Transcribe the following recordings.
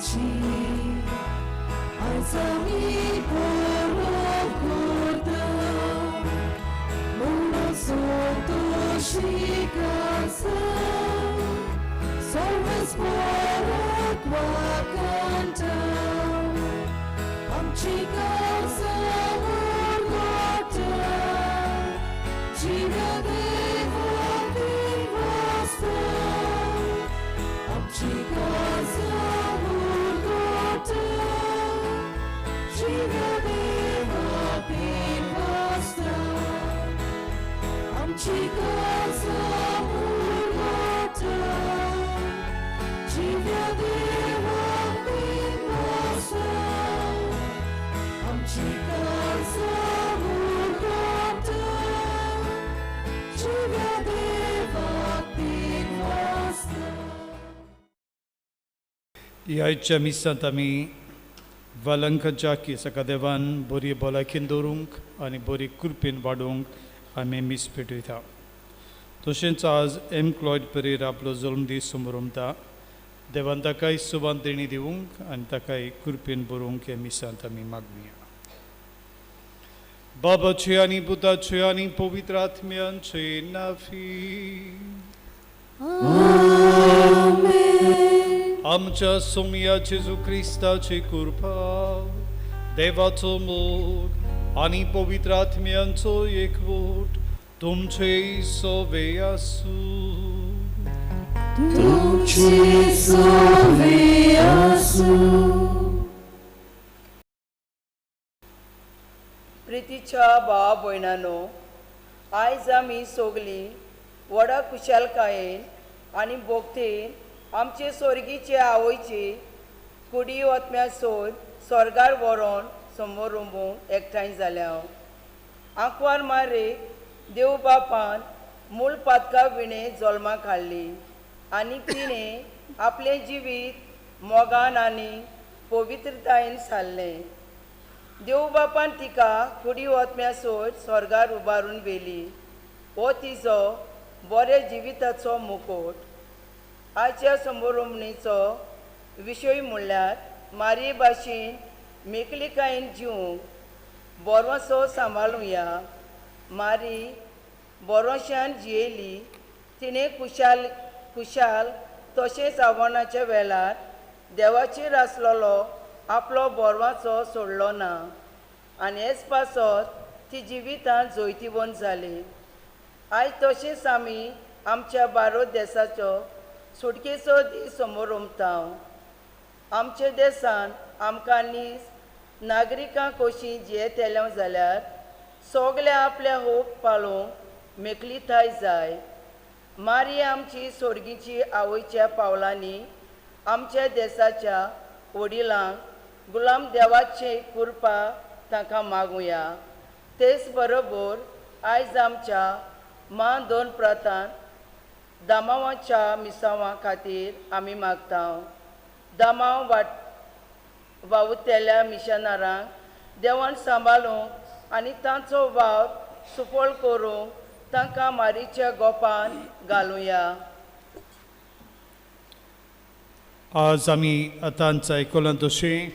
आमची आयज आमी परब करता म्हणून संतोशी आसा सर्वेस्पराक वाखाणटा आमची काळजां उरगोटा जिव्या देवाक वासता आमची काळजां उरगोटा जिव्या देवाक वासता आमची काळजां उरगोटा जिव्या देवाक वासता आमची काळजां उरगोटा जिव्या देवाक वासता. ह्या आयच्या मिसांत आमी वलंकाच्या सका देवान बरी भलायकेन दवरूंक आनी बरी कृपेन वाडोवंक आमी मीस पेटयता. तशेंच आज एम क्लॉयड परेर आपलो जल्मदीस समरमता. देवान ताकाय सुवान देणी दिवंक आनी ताकाय कृपेन बरोवंक हे मिसांत आमी मागुया. बाबाचे आनी पुताचे आनी पवित्र आत्म्यांचे नाफी. आमच्या सोमया जेजू क्रिस्ताची कृपा, देवाचो मोग आनी पवित्र आत्म्यांचो एकवट तुमचे सोवे आसूं. तुमचे सोवे आसूं. प्रितीच्या भावा भयणानो, आयज आमी सगलीं व्हडा खुशालकायेन आनी भोक्तेन आमचे सोर्गीचे आवयची कुडी ओतम्या सोद स्वर्गार व्हरोन समोर एकठांय जाल्या. आंकवार मारेक देव बापान मूळ पातका विणें जल्माक हाडली आनी तिणें आपलें जिवीत मोगान आनी पवित्रतायेन सारलें. देव बापान तिका कुडी ओतम्या सोद स्वर्गार उबारून व्हेली. हो तिजो बऱ्या जिविताचो मुकोट. आयच्या समोरुमणेचो विशय म्हणल्यार मारये भाशेन मेकळिकायेन जिवंक बरोसो सांबाळुया. मारी बरोशान जियेली. तिणें खुशाल खुशाल तशेंच आव्हानाच्या वेळार देवाचेर आसलेलो आपलो बोरवाचो सोडलो ना आनी हेच पासत ती जिवितांत जैतिवंत जाली. आयज तशेंच आमी आमच्या भारत देसाचो सुटकेचो दीस समोर रोमता. आमच्या देसान आमकां नीज नागरिकां कशीं जियेतले जाल्यार सगळे आपल्या होप पाळोवंक मेकळीताय जाय. मारी आमची सोर्गीची आवयच्या पावलांनी आमच्या देसाच्या वडिलांक गुलाम देवाची कृपा तांकां मागुया. तेच बरोबर आयज आमच्या मा दोन प्रांतांत दामावाच्या मिसांवा खातीर आमी मागता. दामांव वाट वावुरतल्या मिशनारांक देवान सांबाळूंक आनी तांचो वावर सुफळ करूंक तांकां मारीच्या गोपान घालुया. आज आमी आतांच आयकलां तशें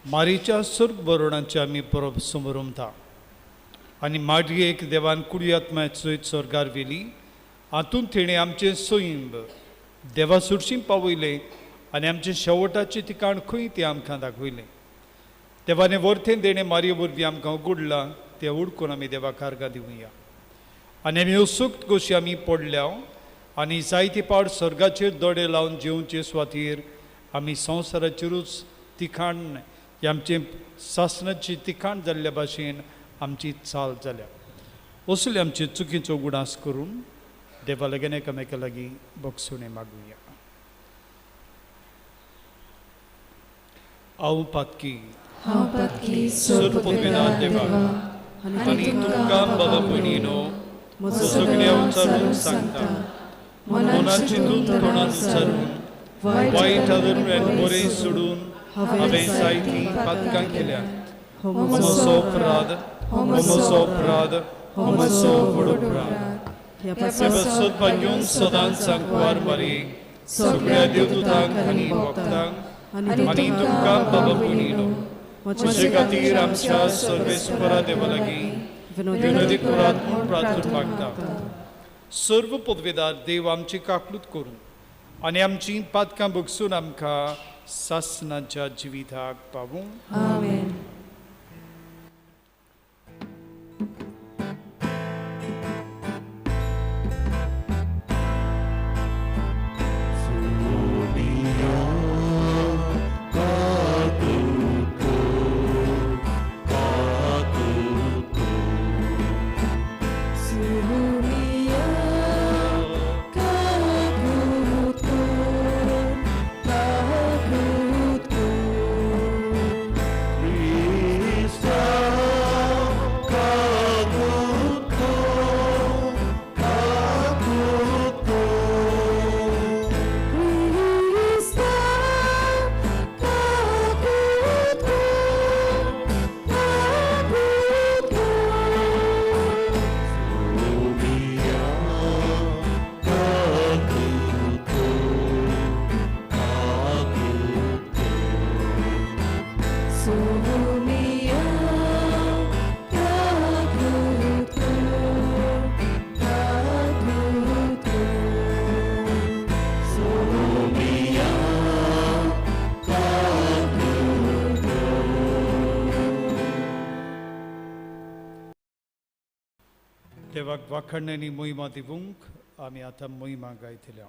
मारीच्या सुर्ग बरोणाचे आमी परब समोरमता आनी माडयेक देवान कुडी आत्म्या स्वर्गार व्हेली. हातूंत तिणें आमचें सैंब देवा सुरशीं पावयलें आनी आमचें शेवटाचें ठिकाण खंय तें आमकां दाखयलें. देवाने वर्थें देणें मारये वरवीं आमकां उगडलां तें उडकून आमी देवाक आर्गां दिवया. आनी आमी उत्सुक्त कशी आमी पडल्या आनी जायते पावट स्वर्गाचेर दोडे लावन जेवचे सुवातीर आमी संवसाराचेरूच तिखाण हे आमचें सासणाची तिखाण जाल्ल्या भाशेन आमची चाल जाल्या. असले आमचे चुकीचो गुणास करून देवा लागीं एकामेका लागीं बक्षुणें मागुया. हांव पातकी, हांव पातकी, सर्वपदवीदार देवा, आनी तुमकां बाबा भयणीनो म्हजो सगळ्या उच्चारून सांगता, सांगता, मनान चिंतून तोंडान उच्चारून वायट आदरून आनी बरें सोडून हांवें जायतीं पातकां केल्यात. हो म्हजो अपराध, हो म्हजो अपराध, हो म्हजो व्हड अपराध. ह्या हे पासत भाग्यून सदांच सांकवार मारी सगळ्या देवदूतांक आनी भक्तांक आनी तुमकां बाबा भयणीनो म्हजे खातीर आमच्या सर्वेस्परा देवा लागीं विनोदी करात म्हूण प्रार्थना मागता. सर्व पदवेदार देव आमची काकलूत करून आनी आमची पातकां भोगसून आमकां सासनाच्या जिविताक पावूं. आमेन. देवाक वाखणणी मोहिमा दिवंक आमी आतां मोहिमा गायतल्या.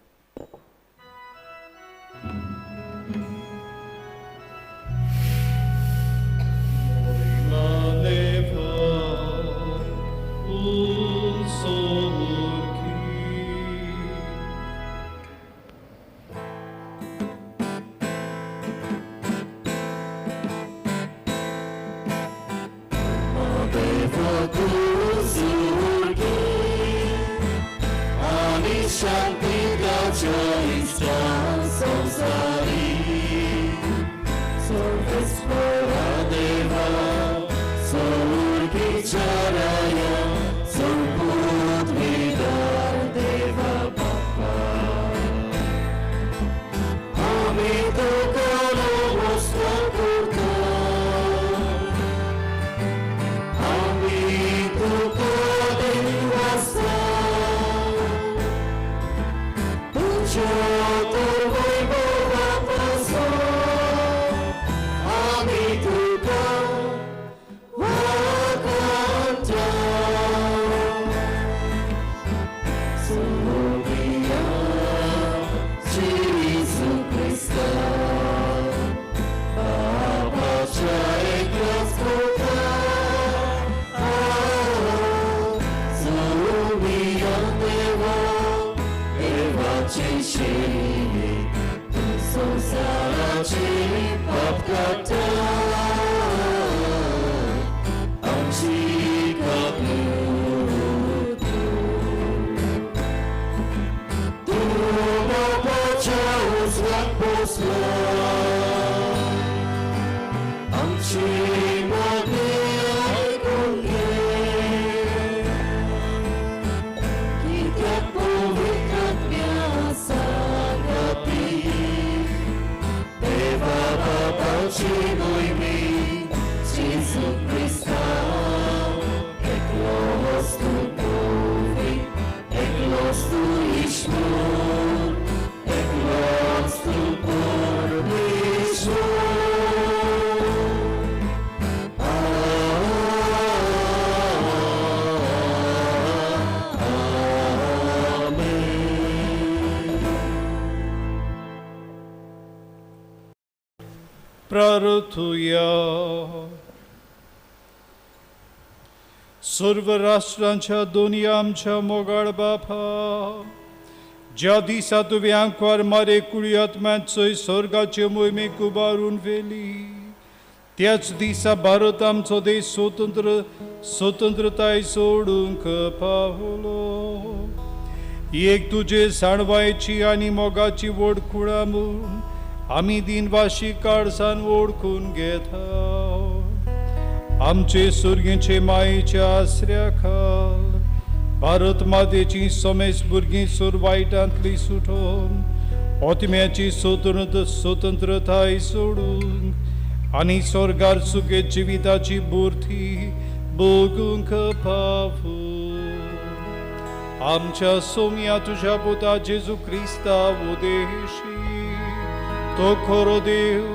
प्रार्थुया. सर्व राष्ट्रांच्या दोन्ही आमच्या मोगाळ बापा, ज्या दिसा तुवें आंकवार मारे कुळयात्म्याचोय स्वर्गाचे मोहिमेक उबारून व्हेली त्याच दिसा भारत आमचो देश स्वतंत्रताय सोडूंक पावलो. एक तुजे साणवायची आनी मोगाची व्हड कुळां म्हूण आमी दिनवाशी काळसान वळखून घेता. आमचे सुर्गीचे मायेच्या आसऱ्या खाल भारत मातेची समेस भुरगीं सुरवायटांतली सुटोवन आत्म्याची स्वतंत्रताय सोडूंक आनी स्वर्गार सुगे जिविताची बुर्थी भोगूंक पावूं. आमच्या सोम्या तुज्या पुता जेजू क्रिस्ता उदेशी तो खरो देव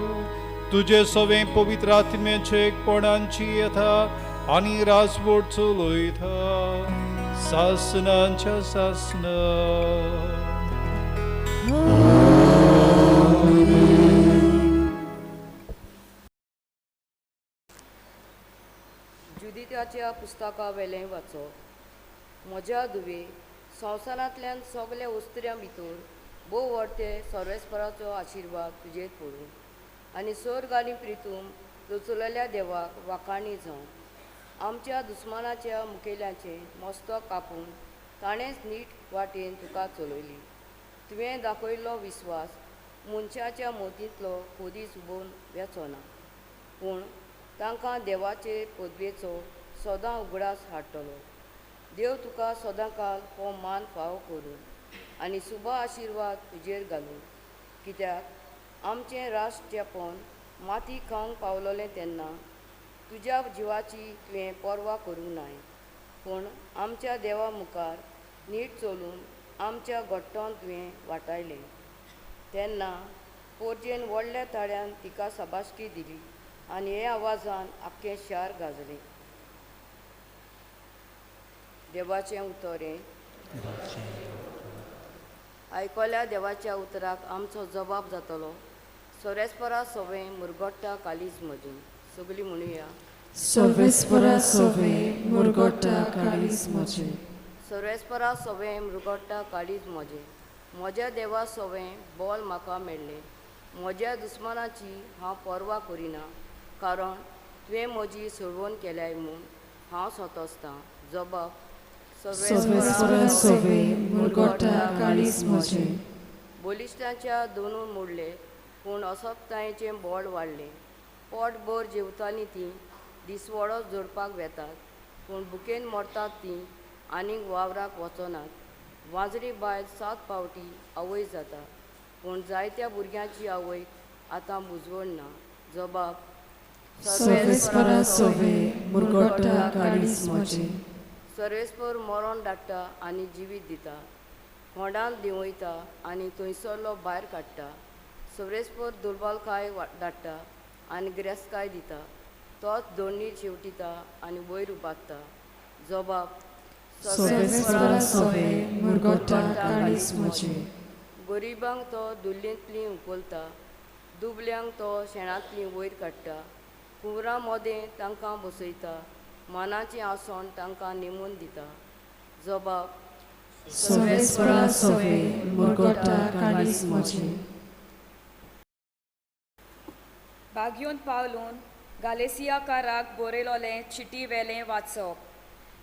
तुजे सवें पवित्र आत्म्याचे एकपणांची येता आनी राजवट चलयता सासनाच्या सासना. जुदिताच्या पुस्तका वेलें वाचप. म्हज्या दुवे संवसारांतल्यान सगल्या उस्त्र्यां भितर भोव व्हडते सर्वेस्पराचो आशिर्वाद तुजेर पडूं आनी स्वर्ग आनी प्रितूम रचलेल्या देवाक वाखाणी जावं. आमच्या दुस्मानाच्या मुखेल्याचें मस्तक कापून ताणेंच नीट वाटेन तुका चलयली. तुवें दाखयल्लो विस्वास मनशाच्या मोतींतलो खोदीच उबोवन वेचो ना, पूण तांकां देवाचे पदवेचो सदां उगडास हाडटलो. देव तुका सदांकाल हो मान फावो करूं आनी सुबा आशिर्वाद तुजेर घालूं. कित्याक आमचें राष्ट्रपण माती खावंक पावलोलें तेन्ना तुज्या जिवाची तुवें पर्वा करूंक नाय, पूण आमच्या देवा मुखार नीट चलून आमच्या घट्टोन तुवें वाटायलें. तेन्ना पोरजेन व्हडल्या ताळ्यान तिका शाबासकी दिली आनी हे आवाजान आख्खें शार गाजलें. देवाचें उतर हें. आयकल्या देवाच्या उतराक आमचो जबाब जातलो. सोरेस्परा सोवें मुरगोट्टा कालीज म्हजें. सगळीं म्हणुया. सर्वेस्परा सोवें मुरगोट्टा काळीज म्हजें. सर्वेस्परा सोवें मुरगोट्टा काळीज म्हजें. म्हज्या देवा सोवें बोल म्हाका मेळ्ळें. म्हज्या दुस्मानाची हांव पर्वा करिना, कारण तुवें म्हजी सोडवण केल्याय म्हूण हांव सोंतोसतां. जबाब. सर्वेस्परा सोवें मुरगोट्टा काळीज म्हजें. बलिश्टांच्या दोनूय मोडले, पूण असक्तायेचें बोल वाडलें. पोटभर जेवतालीं तीं दिसवडो जोडपाक वेतात, पूण भुकेन मरतात तीं आनीक वावराक वचनात. वाजरी बायल 7 फावटी आवय जाता, पूण जायत्या भुरग्यांची आवय आतां बुजवण ना. जबाब. सर्वेस्परा सोवें मुरगोट्टा काळीज म्हजें. सर्वेस्पर मरण धाडटा आनी जिवीत दिता, खोंडान देंवयता आनी थंयसरलो भायर काडटा. सर्वेस्पर दुर्बलकाय धाडटा आनी गिरेस्तकाय दिता, तोच दोडणी शेवटिता आनी वयर उबारता. जबाब. सर्वेस्परा सोवें मुरगोट्टा काळीज म्हजें. गरिबांक तो दुल्लेंतलीं उखलता, दुबल्यांक तो शेणांतलीं वयर काडटा. कुंवरां मदें तांकां बसयता, मानाचें आसण तांकां नेमून दिता. जबाब. सर्वेस्परा सोवें मुरगोट्टा काळीज म्हजें. बागयोन पावलून गालेसियाकाराक बरयलोलें चिटी वेलें वाचप.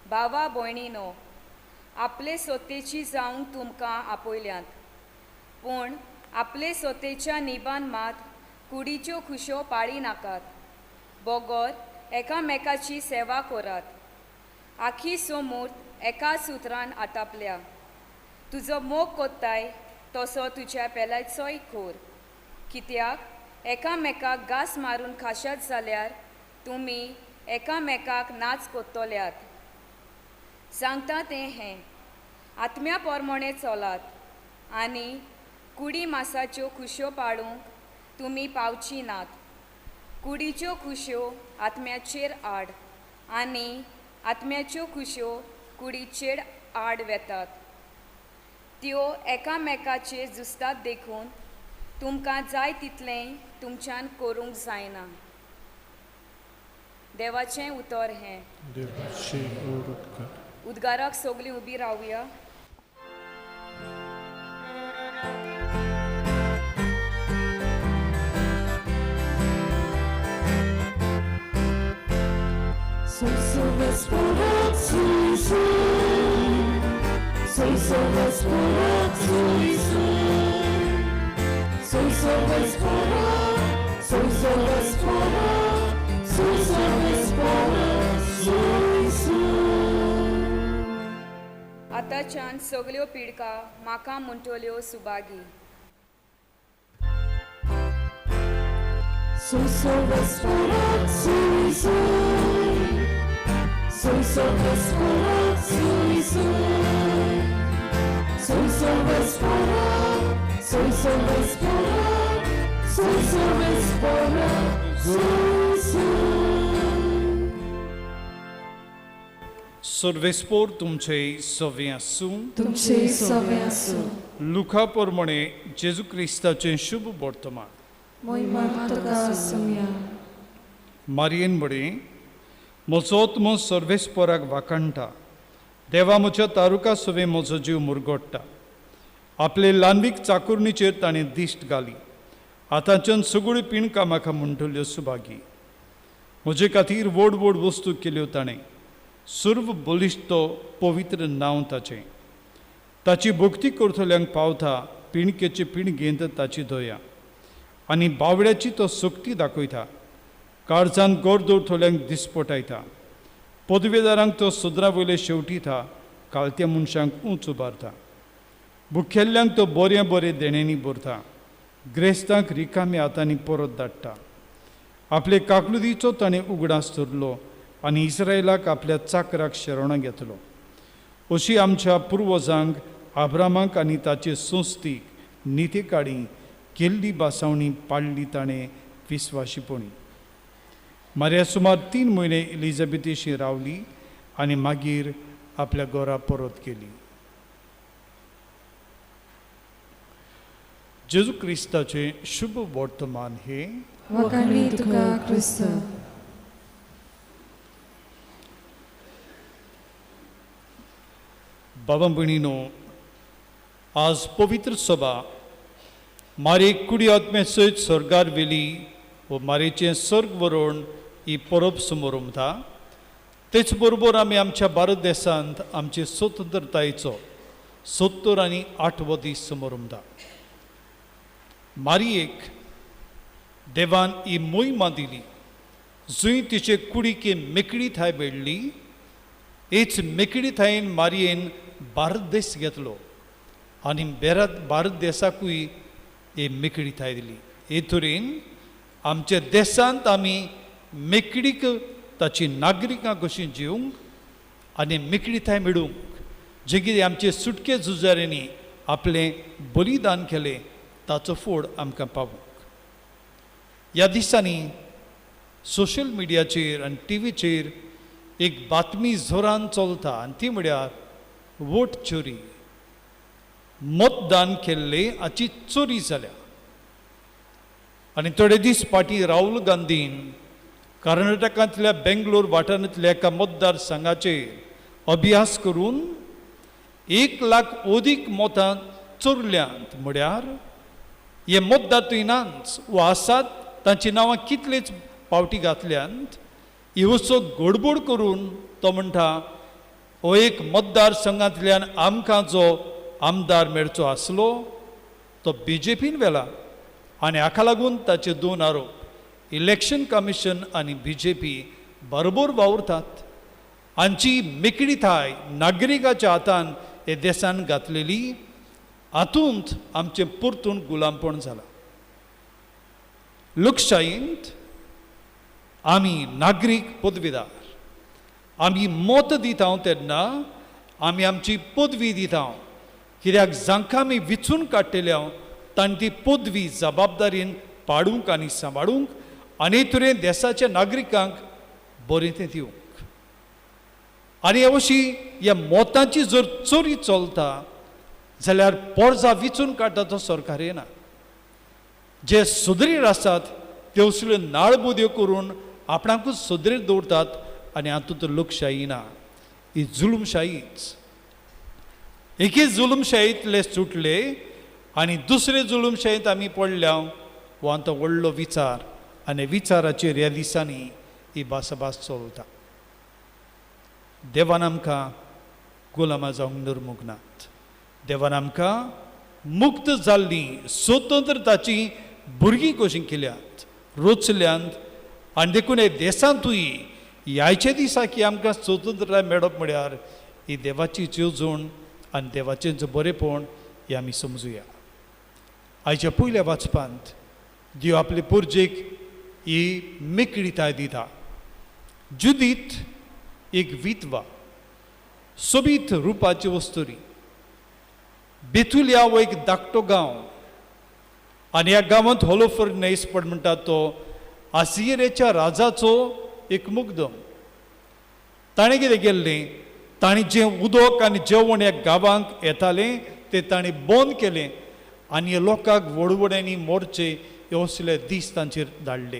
बाबा भयणीनो, आपले सोतेची जावंक तुमकां आपयल्यात, पूण आपले सोतेच्या निबान मात कुडीच्यो खुश्यो पाळी नाकात, बगर एकामेकाची सेवा करात. आखी सोमूर्त एका सुत्रान आटापल्या. तुजो मोग कोत्ताय तसो तुज्या पेल्याचोय खोर. कित्याक एकामेकाक घास मारून खाशात जाल्यार तुमी एकामेकाक नाच कोत्तल्यात. सांगता तें हें, आत्म्या पोरमोणे चलात आनी कुडी मासाच्यो खुश्यो पाळूंक तुमी पावची नात. कुडीच्यो खुश्यो आत्म्याचेर आड आनी आत्म्याच्यो खुश्यो कुडीचेर आड वेतात. त्यो एकामेकाचेर झुजतात, देखून तुमकां जाय तितलें तुमच्यान करूंक जायना. देवाचें उतर हें. उद्गाराक सगळीं उबी रावया. आतांच्यान सगळ्यो पिडका म्हाका म्हणटल्यो Subhagi. Soy soy soy. Soy soy soy. Soy soy soy soy soy. सर्वेस्पोर तुमचे सवे आसूं. तुमचे सवे आसूं. लुका प्रमाणे जेजू क्रिस्ताचें शुभ वर्तमान. मोहिमा तुका आसुया. मारयेन म्हळें, म्हजो आत्मो सर्वेस्पोराक वाखाणटा, देवा म्हज्या तारुका सवें म्हजो जीव मुरगोडटा. आपले ल्हानवीक चाकुरणीचेर ताणें दिश्ट घाली. आतांच्यान सगळ्यो पिणकां म्हाका म्हणटल्यो सुभागी. म्हजे खातीर व्हड व्हड वस्तू केल्यो ताणें. सर्व बलिश्ट पवित्र नांव ताचें. ताची भक्ती करतल्यांक पावता पिणकेचे पिणगेंत ताची दया आनी बावड्याची तो सक्ती दाखयता. काळजान गोर दवरतल्यांक दिसपटायता. पदवेदारांक तो सदरा वयले शेवटिता. कालत्या मनशांक उंच उबारता. भुकेल्ल्यांक तो बरें बरें देण्यांनी भरता. ग्रेस्तांक रिकाम्या हातांनी परत धाडटा. आपले काकलुदीचो ताणें उगडास धरलो आनी इस्रायलाक आपल्या चाकराक शरणां घेतलो. अशी आमच्या पुर्वजांक आब्रामाक आनी ताचे संस्थीक निती काडी केल्ली बासावणी पाडली ताणें विस्वाशीपणी. मार्या सुमार 3 म्हयने एलिझाबेथीशी रावली आनी मागीर आपल्या घरा परत गेली. जेजू क्रिस्ताचें शुभ वर्तमान हें. वखाणी तुका क्रिस्त. बाबा भयणीनो, आज पवित्र सभा मारे कुडी आत्मे सयत स्वर्गार वेली वो मारेचें स्वर्ग वरोण ही परब समोर. तेच बरोबर आमी आमच्या भारत देशांत आमचे स्वतंत्रतायेचो 78 दीस समोर. मारयेक देवान ही मोहिमा दिली, जंय तिचे कुडीक मेकळी थाय मेळ्ळी. हेच मेकळी थायेन मारयेन भारत देश घेतलो आनी भारत देशाकूय ही मेकळी थाय दिली. हे तरेन आमच्या देशांत आमी मेकळीक ताची नागरिकां कशीं जिवंक आनी मेकळी थाय मेळूंक जें कितें आमचे सुटके झुजाऱ्यांनी आपलें बलिदान केलें ताचो फोड आमकां पावूंक. ह्या दिसांनी सोशल मिडियाचेर आनी टिवीचेर एक बातमी जोरान चलता आनी ती म्हळ्यार वोट चोरी. मतदान केल्लें हाची चोरी जाल्या. आनी थोडे दीस फाटीं राहुल गांधीन कर्नाटकांतल्या बेंगलोर वाठारांतल्या एका मतदारसंघाचेर अभ्यास करून 1 लाख अदीक मतां चोरल्यांत. म्हळ्यार हे मतदार थंय नाच वो आसात तांची नांवां कितलेच पावटी घातल्यांत. ही असो गडबड करून तो म्हणटा हो एक मतदारसंघांतल्यान आमकां जो आमदार मेळचो आसलो तो बीजेपीन व्हेला आनी हाका लागून ताचे 2 आरोप, इलेक्शन कमिशन आनी बीजेपी बरोबर वावुरतात. हांची मेकळी थाय नागरिकाच्या हातान हे देशान घातलेली हातूंत आमचें परतून गुलामपण जालां. लोकशायेंत आमी नागरीक पदवीदार, आमी मत दिता तेन्ना आमी आमची पदवी दिता. कित्याक जांकां आमी विचून काडटले तांणी ती पदवी जबाबदारीन पाडूंक आनी सांबाळूंक आनी तरेन देशाच्या नागरिकांक बरें तें दिवंक. आनी अशी ह्या मतांची जर चोरी चलता जाल्यार पोरजा विचून काडटा तो सरकार येना. जे सुदरीर आसात ते असल्यो नाळबुद्यो करून आपणाकूच सुदरीर दवरतात आनी हातूंत लोकशाही ना, ही जुलूमशाहीच. एके जुलूमशाहींतले सुटले आनी दुसरे जुलूमशाहींत आमी पडल्या हो आमचो व्हडलो विचार आनी विचाराचेर ह्या दिसांनी ही भासाभास चलता. देवान आमकां गुलामां जावंक नरमूंक नात. देवान आमकां मुक्त जाल्लीं स्वतंत्रताची भुरगीं कशीं केल्यात रोचल्यांत आनी देखून हे देशांतूय ह्याचे दिसा की आमकां स्वतंत्रताय मेळप म्हळ्यार ही देवाची येवजण आनी देवाचें जो बरेपण हें आमी समजुया. आयच्या पयल्या वाचपांत देव आपले पुर्जेक ही मेकळीताय दिता. जुदीत एक विधवा, सोबीत रुपाची वस्तुरी. बेथुलिया हो एक धाकटो गांव आनी ह्या गांवांत होलोफर्नेस पण म्हणटा तो आसियेच्या राजाचो एक मुग्दम. ताणें कितें केल्लें, ताणें जें उदक आनी जेवण ह्या गांवांक येतालें तें ताणें बंद केलें आनी ह्या लोकांक व्हडव्हड्यांनी मोरचे हे असले दीस तांचेर धाडले.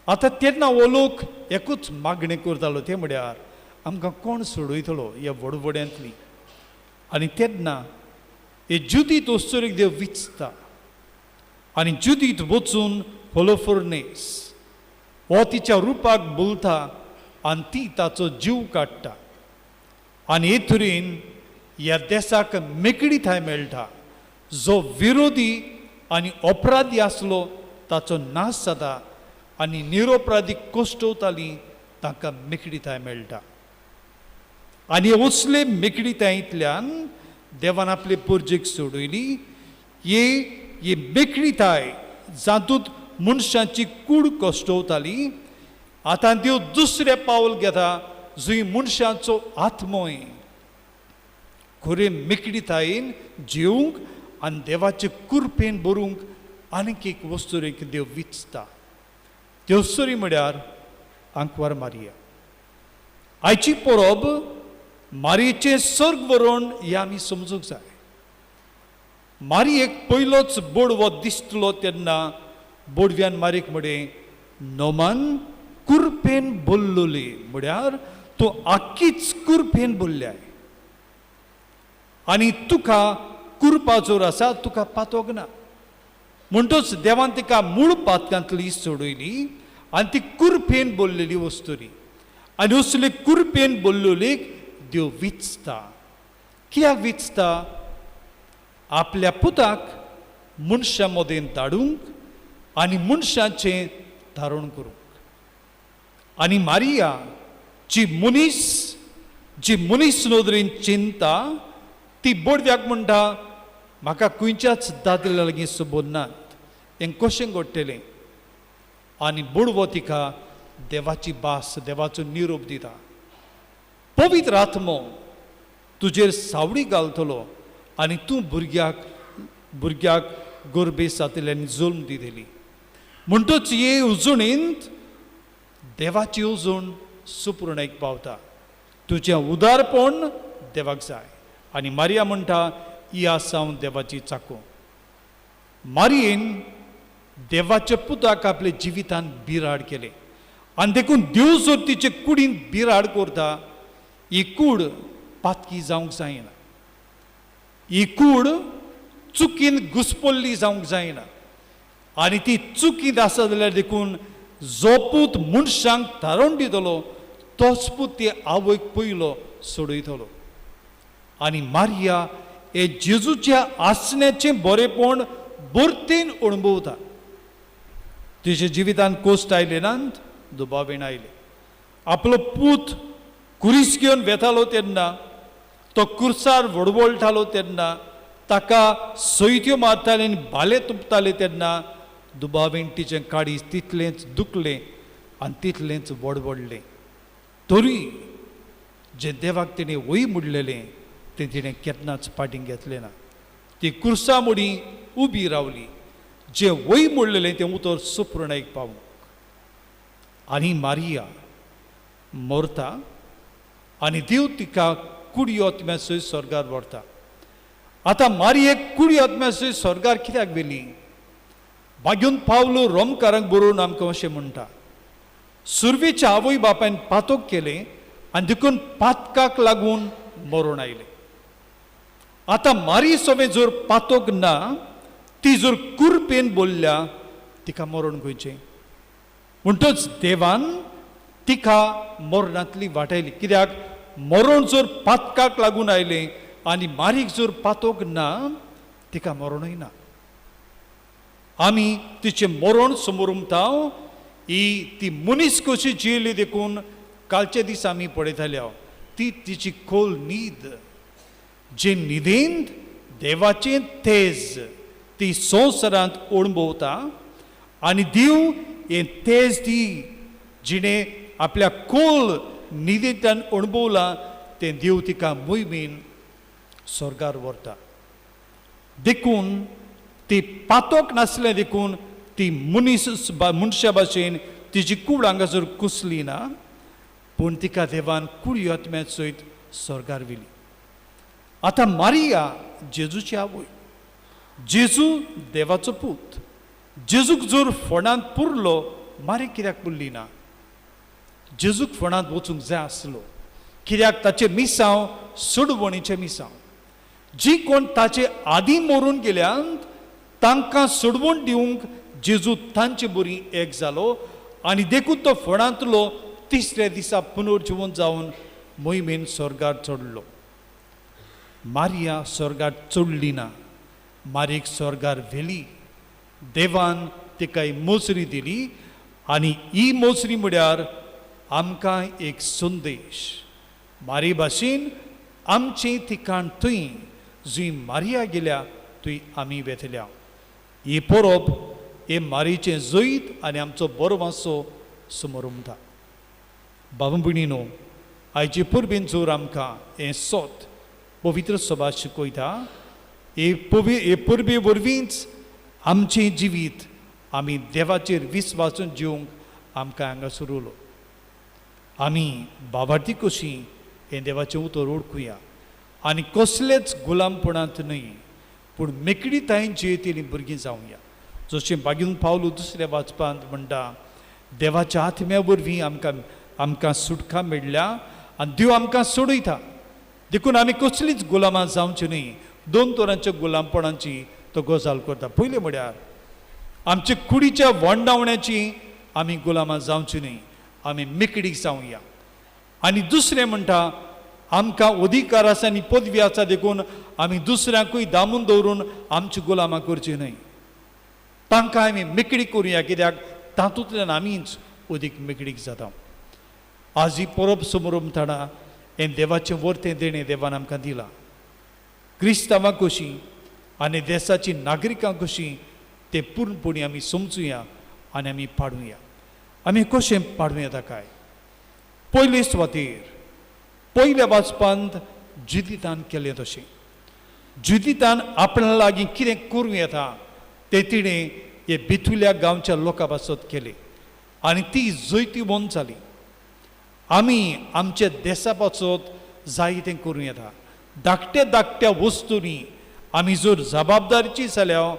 आतां तेन्ना हो लोक एकूच मागणें करतालो, तें म्हळ्यार आमकां कोण सोडयतलो ह्या व्हडव्हड्यांतली. आनी तेन्ना हे जुदीत वस्तुरीक देव विचता आनी जुदीत वचून होलोफोर्नेस हो तिच्या रुपाक बोलता आनी ती ताचो जीव काडटा आनी हे तरेन ह्या देसाक मेकळीताय मेळटा. जो विरोधी आनी अपराधी आसलो ताचो नाश जाता आनी निरोपराधी कश्टवताली तांकां मेकळीताय मेळटा. आनी असले मेकळीतायेंतल्यान देवान आपले पोरजेक सोडयली. ही मेकळीताय जातूंत मनशाची कूड कश्टवताली, आतां देव दुसरें पावल घेता जंय मनशाचो आत्मोय खरे मेकळीतायेन जिवंक आनी देवाचे कुरपेन भरूंक आनीक एक वस्तुरेक देव विचता. त्यो वस्तुरी म्हळ्यार आंकवार मारिया. आयची परब मारयेचें सर्ग वरण हें आमी समजूंक जाय. मारयेक पयलोच बोडवो दिसतलो तेन्ना बोडव्यान मारयेक म्हळें, नोमान कुरपेन बोल्लोली, म्हळ्यार तूं आक्कीच कुरपेन बोल्ल्याय आनी तुका कुरपा जोर आसा, तुका पातोक ना. म्हणटच देवान तिका मूळ पातकांतली सोडयली आनी ती कुरपेन बोल्लेली वस्तुरी आनी असली कुरपेन बोल्लोलीक देव विचता. कित्याक विचता? आपल्या पुताक मनशां मदें धाडूंक आनी मनशाचें धारण करूंक. आनी मारिया जी मनीस नदरेन चिंता ती बोडव्याक म्हणटा, म्हाका खंयच्याच दादल्या लागीं सबंद नात, हें कशें घडटलें? आनी बोडवो तिका देवाची भास, देवाचो निरोप दिता. पवित्र आत्मो तुजेर सावळी घालतलो आनी तूं भुरग्याक गोरबेस जातली आनी जल्म दितली. म्हणटच हे उजणींत देवाची उजण सुपूर्णेक पावता. तुजें उदारपण देवाक जाय. आनी मारिया म्हणटा, ही आसा हांव देवाची चाकू. मारियेन देवाच्या पुताक आपल्या जिवितान बिराड केलें आनी देखून देव जर तिचे कुडीन बिराड करता, ही कूड पातकी जावंक जायना, ही कूड चुकीन घुसपल्ली जावंक जायना. आनी ती चुकींत आसा जाल्यार देखून जो पूत मनशांक थारोवन दितलो तोच पूत ती आवयक पयलो सोडयतलो. आनी मारिया हे जेजूच्या आसण्याचें बरेपण बरतेन अणभवता. तिच्या जिवितान कोश्ट आयले नात, दुबावेन आयले. आपलो पूत कुरीस घेवन वेतालो तेन्ना, तो कुर्सार वडवळटालो तेन्ना, ताका सयत्यो मारताले आनी भाले तुपताले तेन्ना दुबावेन तिचें काळीज तितलेंच दुखलें आनी तितलेंच वडवडलें. तरी जें देवाक तिणें वय म्हणलेलें तें तिणें केन्नाच फाटीं घेतलें ना. ती कुर्सा मुडी उबी रावली, जें वय म्हणलेलें तें उतर सुप्रणेक पावूंक. आनी मारिया मरता आनी देव तिका कुडी आत्म्यासय स्वर्गार व्हरता. आतां मारियेक कुडी आत्म्यासय स्वर्गार कित्याक व्हेली? बागेवन पावलो रोमकारांक बरोवन आमकां अशें म्हणटा, सुरवेच्या आवय बापायन पातोक केलें आनी देखून पातकाक लागून मरण आयलें. आतां मारी सोवें जर पातोक ना, ती जर कुरपेन बोल्ल्या, तिका मरण खंयचें? म्हणटच देवान तिका मरणांतली वाटायली. कित्याक? मरण जर पातकाक लागून आयलें आनी मारीक जर पातोक ना, तिका मरणूय ना. आमी तिचें मरण समोर उमता. ही ती मनीस कशी जियेली देखून कालचे दीस आमी पळयताले ती तिची खोल न्हीद, जे न्हिदेंत देवाचें तेज ती संवसारांत अणभवता आनी देव हें तेज दी जिणें आपल्या कोल निदेंतल्यान अणभवलां तें देव तिका मोहिमेन स्वर्गार व्हरता. देखून ती पातोक नासलें देखून ती मनीस मनशा भाशेन तिजी कूड हांगासर कुसली ना, पूण तिका देवान कुडी आत्म्या सयत स्वर्गार व्हेली. आतां मारिया जेजूची आवय, जेजू देवाचो पूत, जेजूक जर फोंडांत पुरलो मारी कित्याक पुरली ना? जेजूक फोंडांत वचूंक जाय आसलो कित्याक ताचें मिसांव सोडवणीचें मिसांव, जी कोण ताचे आदीं मरून गेल्यांत तांकां सोडवण दिवंक जेजू तांचे बरी एक जालो आनी देखून तो फोंडांतलो तिसऱ्या दिसा पुनर्जिवन जावन मोहिमेन स्वर्गार चडलो. मारिया स्वर्गार चडली ना, मारीक स्वर्गार व्हेली. देवान तिका ही मोसरी दिली आनी ही मोसरी म्हळ्यार आमकां एक संदेश. मारी भाशेन आमचें ठिकाण थंय जंय मारिया गेल्या थंय आमी वेतल्या. ही परब हे मारीचें जैत आनी आमचो बरो वांसो समोर उमता. बाबा भयणीनो, आयचे परबेन जर आमकां हें सोत पवित्र सभा शिकयता, हे हे परबे वरवींच आमचें जिवीत आमी देवाचेर विस्वासून जिवंक आमकां हांगासर उरलो. आमी बाबार्थी कशी हें देवाचें उतर वळखुया आनी कसलेच गुलामपणांत न्हय पूण मेकळीतायेन जियेतलीं भुरगीं जावया. जशें बागीन पावलो दुसऱ्या वाचपांत म्हणटा, देवाच्या आत्म्या वरवीं आमकां आमकां सुटका मेळ्ळ्या आनी देव आमकां सोडयता. देखून आमी कसलीच गुलामां जावची न्हय. दोन तरांच्या गुलामपणाची तो गजाल करता. पयलें म्हळ्यार आमच्या कुडीच्या वंडावण्याची आमी गुलामां जावची न्हय, आमी मेकळीक जावया. आनी दुसरें म्हणटा आमकां अधिकार आसा आनी पदवी आसा देखून आमी दुसऱ्यांकूय दामून दवरून आमची गुलामां करची न्हय, तांकां आमी मेकळीक करुया कित्याक तातूंतल्यान आमीच अदीक मेकळीक जाता. आज ही परब समोर हें देवाचें वर्तें देणें देवान आमकां दिलां. क्रिस्तांवां कशीं आनी देसाची नागरिकां कशीं तें पूर्णपणी आमी समजुया आनी आमी पाडुया. आमी कशें पाडूं येता काय? पयले सुवातेर पयल्या वाचपांत जिदितान केलें तशें. जिदितान आपणा लागीं कितें करूं येता तें तिणें हे बिथुल्या गांवच्या लोकां पासत केलें आनी ती जैतिवंत जाली. आमी आमच्या देसा पासत जाय तें करूं येता. धाकट्या धाकट्या वस्तूंनी आमी जर जबाबदारीची जाल्यार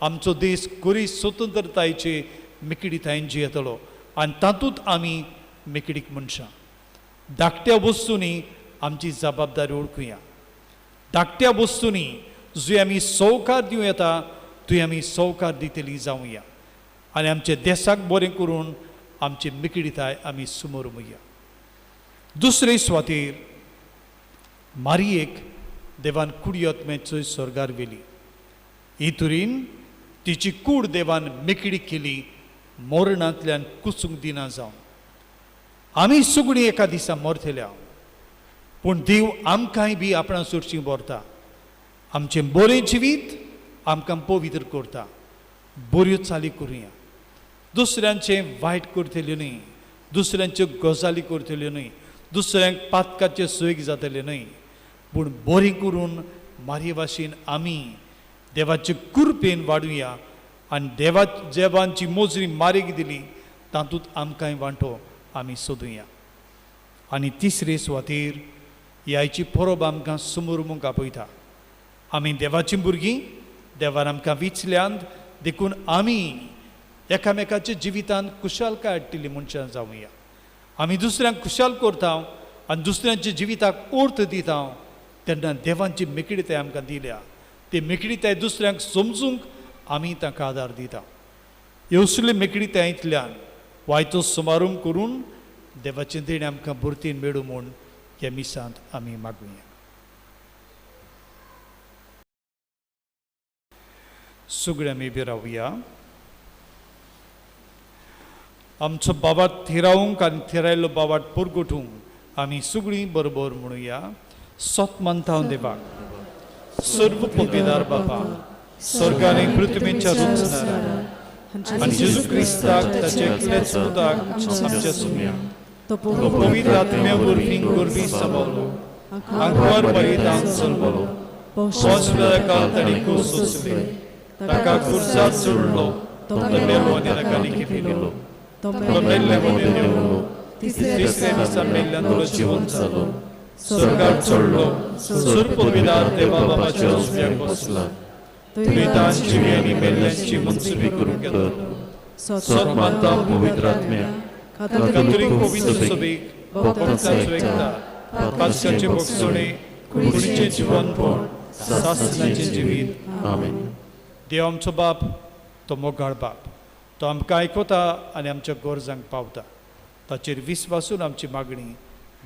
आमचो देश खरी स्वतंत्रतायेचे मेकळीतायेन जियेतलो आनी तातूंत आमी मेकळीक मनशां. धाकट्या वस्तूंनी आमची जबाबदारी वळखुया. धाकट्या वस्तूंनी जंय आमी सवकार दिवं येता थंय आमी सवकार दितली जावया आनी आमच्या देसाक बरें करून आमची मेकळीताय आमी समोर मुया. दुसरे सुवातेर मारियेक देवान कुडयत स्वर्गार व्हेली. ही तरेन तिची कूड देवान मेकळी केली मरणांतल्यान कुसूंक दिना जावन. आमी सगळीं एका दिसा मरतल्या पूण देव आमकांय बी आपणा सोडशी व्हरता. आमचें बरें जिवीत आमकां पवित्र करता. बऱ्यो चाली करुया, दुसऱ्यांचें वायट करतल्यो न्हय, दुसऱ्यांच्यो गजाली करतल्यो न्हय, दुसऱ्यांक पातकाचे सोयीक जातले न्हय, पूण बरें करून मारये भाशेन आमी देवाचे कृपेन वाडुया आनी देवा देवांची मोजरी मारीक दिली तातूंत आमकांय वांटो आमी सोदुया. आनी तिसरे सुवातेर ही आयची परब आमकां समोर आपयता. आमी देवाचीं भुरगीं, देवान आमकां विचल्यांत देखून आमी एकामेकाच्या जिवितांत खुशालकाय हाडटली मनशां जावया. आमी दुसऱ्यांक खुशाल करता आनी दुसऱ्यांच्या जिविताक अर्थ दिता तेन्ना देवांची मेकळीताय आमकां दिल्या ती मेकळीताय दुसऱ्यांक समजूंक आमी तांकां आदार दिता. असले मेकळीतायेंतल्यान वायचो समारंभ करून देवाचें देणें आमकां भरतीन मेळूं म्हूण ह्या मिसांत आमी मागुया. सगळे आमी उबी रावया. आमचो बाबाट थिरावंक आनी थिरायल्लो बाबाट पुरगुटूंक आमी सगळीं बरोबर म्हणुया. सत मानता देवाक, सर्व पदवीदार बापा, स्वर्ग आनी पृथ्वीच्या रचणारा, आनी जेजू क्रिस्ताक ताचे एकलेच पुताक आमच्या सुम्या, तो पवित्र आत्म्या वरवीं गोरवी सांबाळलो, आंकवार मरितान जल्मलो, पोंस काल ताणी कूस सोंसली, ताका खुर्सार चडलो, तो मेलो आनी ताका लिखिल्लो, तो मेल्ले मदीं देंवलो, तिसऱ्या दिसा मेल्ल्यान तो जिवंत जालो, स्वर्गार चडलो, स्वर्ग पवित्र देवा बाबाच्या उजव्याक बसला, दुयेंतां जिवी आनी मेल्ल्यांची मनसुबी करूंक येता. सत मानता पवित्र आत्म्या, कातोलीक पवित्र सभेक, भक्तांचो एकता, पास्काचे भोगसणे, कुडीचें जिवनपण, सासणाचें जिवीत. आमेन. देव आमचो बाप, तो मोगाळ बाप, तो आमकां आयकता आनी आमच्या गरजांक पावता. ताचेर विस्वासून आमची मागणी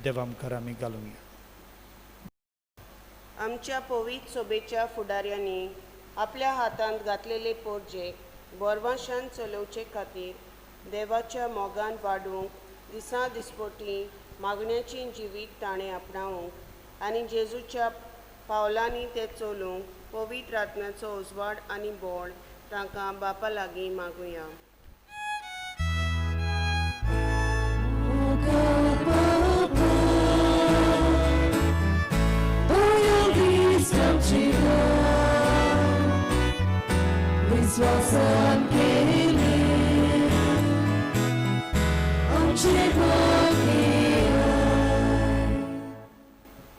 देवा मुखार आमी घालुया. आमच्या पवित्र सभेच्या फुडाऱ्यांनी आपल्या हातांत घातलेले पोरजे बोरवाशान चलोवचे खातीर देवाच्या मोगान वाडूंक दिसा दिसपटी मागण्याची जिवीत ताणें आपणावंक आनी जेजूच्या पावलांनी ते चलूंक पवित्र आत्म्याचो उजवाड आनी बळ तांकां बापा लागीं मागुया. विश्वासान केली आमचे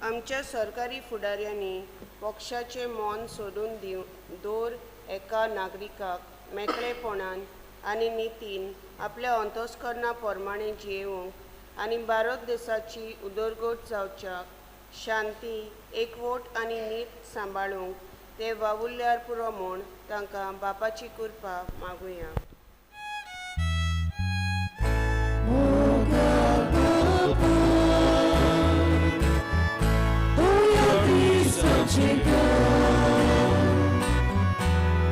आमच्या सरकारी फुडाऱ्यांनी पक्षाचें मन सोडून दिव दर एका नागरिकाक मेकळेपणान आनी नितीन आपल्या अंतस्करणा प्रमाणें जियेवंक आनी भारत देशाची उदरगत जावच्याक शांती, एकवट आनी नीत सांबाळूंक ते वावुरल्यार पुरो म्हूण तांकां बापाची कृपा मागुया.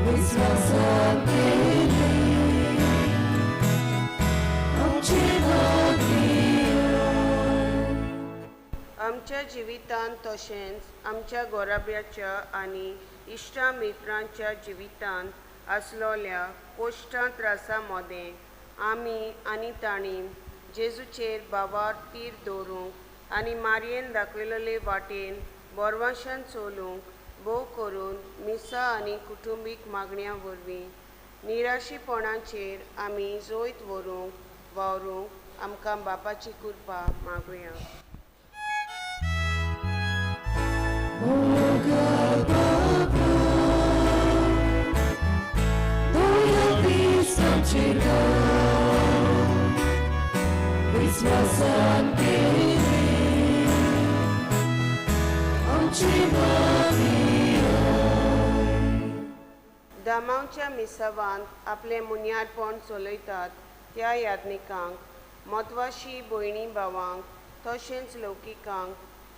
विश्वासान केली आमचे आमच्या जिवितांत तशेंच आमच्या गोराब्याच्या आनी इश्टा मित्रांच्या जिवितांत आसलोल्या कोश्टां त्रासां मदें आमी आनी तांणी जेजूचेर बाबार तीर दवरूंक आनी मारयेन दाखयलेले वाटेन बोरवाशान चलूंक भोव करून मिसा आनी कुटुंबीक मागण्या वरवीं निराशीपणाचेर आमी जैत व्हरूंक वावरूंक आमकां बापाची कृपा मागुया. विश्वासान केली आमची दामांवच्या मिसावांत आपलें मुन्यारपण चलयतात त्या याज्ञिकांक, म्हत्वाशी भयणी भावांक तशेंच लौकिकांक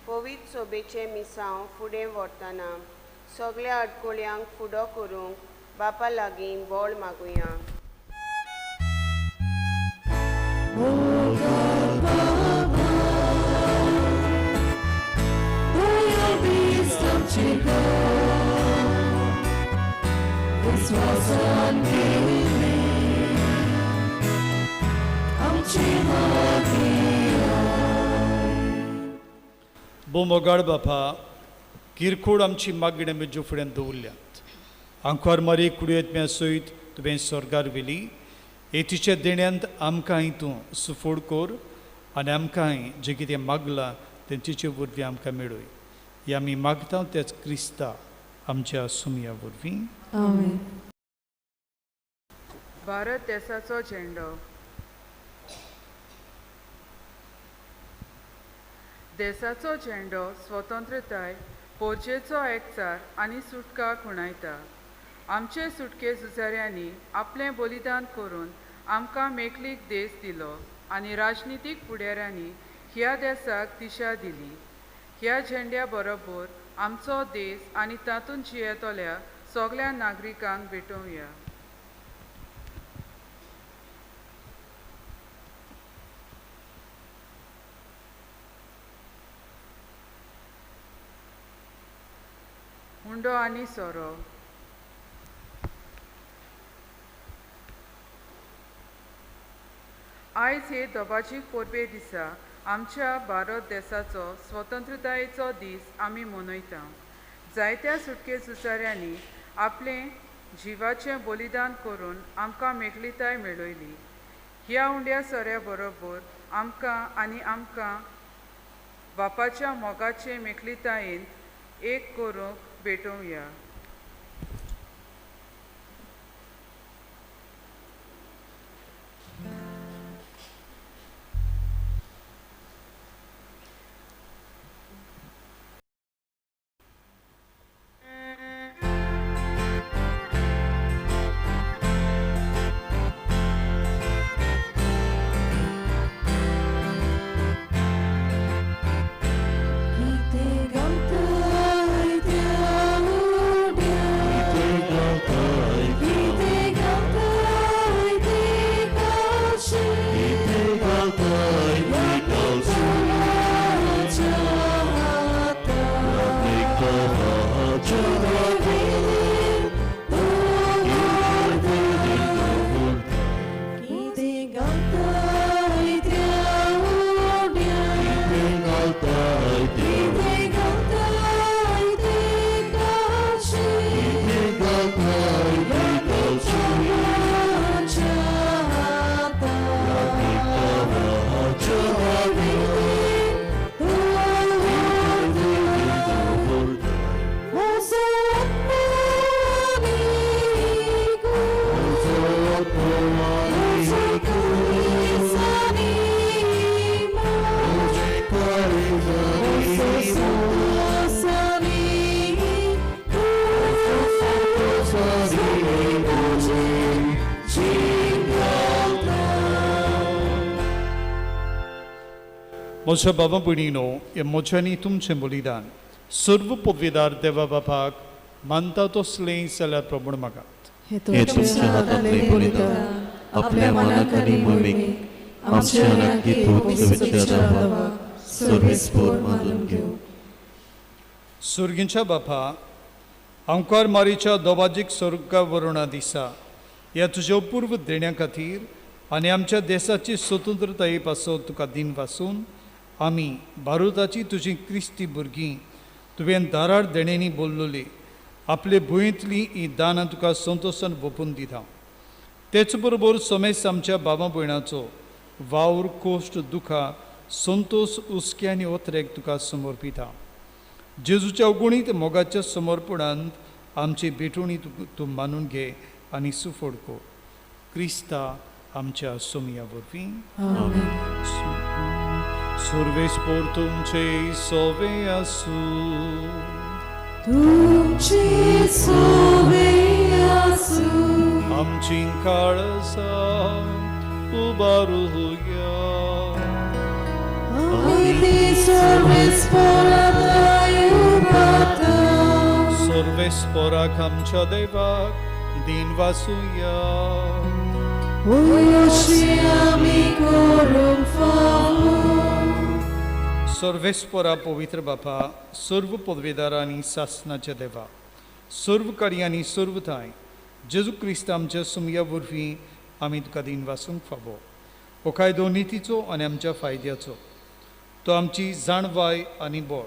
पवित्र सोबेचें मिसांव फुडें व्हरतना सगळ्या आडकोळ्यांक फुडो करूंक बापा लागीं बळ मागुया. विश्वासान केली आमची बोमोगाड बापा, किरकोळ आमची मागणी आमी फुड्यान दवरल्यात. आंकवार मारी कुडयेत सयत तुवें स्वर्गार व्हेली, एतीच्या देण्यांत आमकांय तूं सुफोड कर आनी आमकांय जें कितें मागलां तें तिचे वरवीं आमकां मेळय. हें आमी मागता त्याच क्रिस्ता आमच्या सुमया वरवीं. आमेन. भारत देशाचो झेंडो. देशाचो झेंडो स्वतंत्रताय, पोरजेचो एकचार आनी सुटका खुणायता. आमचे सुटके झुजाऱ्यांनी आपलें बलिदान करून आमकां मेकळीक देश दिलो आनी राजनितीक फुडाऱ्यांनी ह्या देशाक दिशा दिली. ह्या झेंड्या बरोबर आमचो देश आनी तातूंत जियेतल्या सगळ्या नागरिकांक भेटोवया. हुंडो आनी सोरो. आयज हे दबाजीक परबे दिसा आमच्या भारत देसाचो स्वतंत्रतायेचो दीस आमी मनयता. जायत्या सुटके झुजाऱ्यांनी आपलें जिवाचें बलिदान करून आमकां मेकळीताय मेळयली. ह्या उंड्या सोऱ्या बरोबर आमकां आनी आमकां बापाच्या मोगाचे मेकळीतायेन एक करूंक भेटोवया. म्हज्या बाबा भयणीनो, हे म्हज्यांनी तुमचें बलिदान सर्व पदवीदार देवा बापाक मानता तसलें जाल्यार प्रमाण मागात. हे तुमच्या हातांतलें बलिदान आपल्या मनाक आनी मोमीक आमच्या नक्की पवित्र देवाक सर्वेस्पोर मानून घेवं. सुर्गींच्या बापा, आंकार मारीच्या दोबाजीक स्वर्गा वरुणा दिसा ह्या तुज्या अपूर्व देण्या खातीर आनी आमच्या देशाची स्वतंत्रताये पासत तुका दिन वासून आमी भारताची तुजी क्रिस्ती भुरगीं तुवें दारार देण्यांनी बोल्लोली आपले भुंयेंतली ही दानां तुका संतोशान वोपून दिता. तेच बरोबर समेस आमच्या बाबा भयणाचो वावर, कोश्ट, दुखां, संतोष, हुस्के आनी ओतरेक तुका समर्पिता. जेजूच्या अगुणीत मोगाच्या समर्पणांत आमची भेटवणी तूं मानून घे आनी सुफोड कर. क्रिस्ता आमच्या सोमया वरवीं. सर्वेस्पोर तुमचे सोवे आसूं. तुमचे सोवे आसूं. आमची काळजां उबारुया. आमी ती सर्वेस्पोराक उबारता. सर्वेस्पोराक आमच्या देवाक दिन वासुया. अशी आमी करूंक फावो. सर्वेस्पोरा पवित्र बापा, सर्व पदवेदार आनी सासनाच्या देवा, सर्व कार्यांनी सर्व थांय जेजू क्रिस्त आमच्या सुमया वरवीं आमी तुका दिन वासूंक फावो. हो कायदो नितीचो आनी आमच्या फायद्याचो, तो आमची जाणवाय आनी बळ,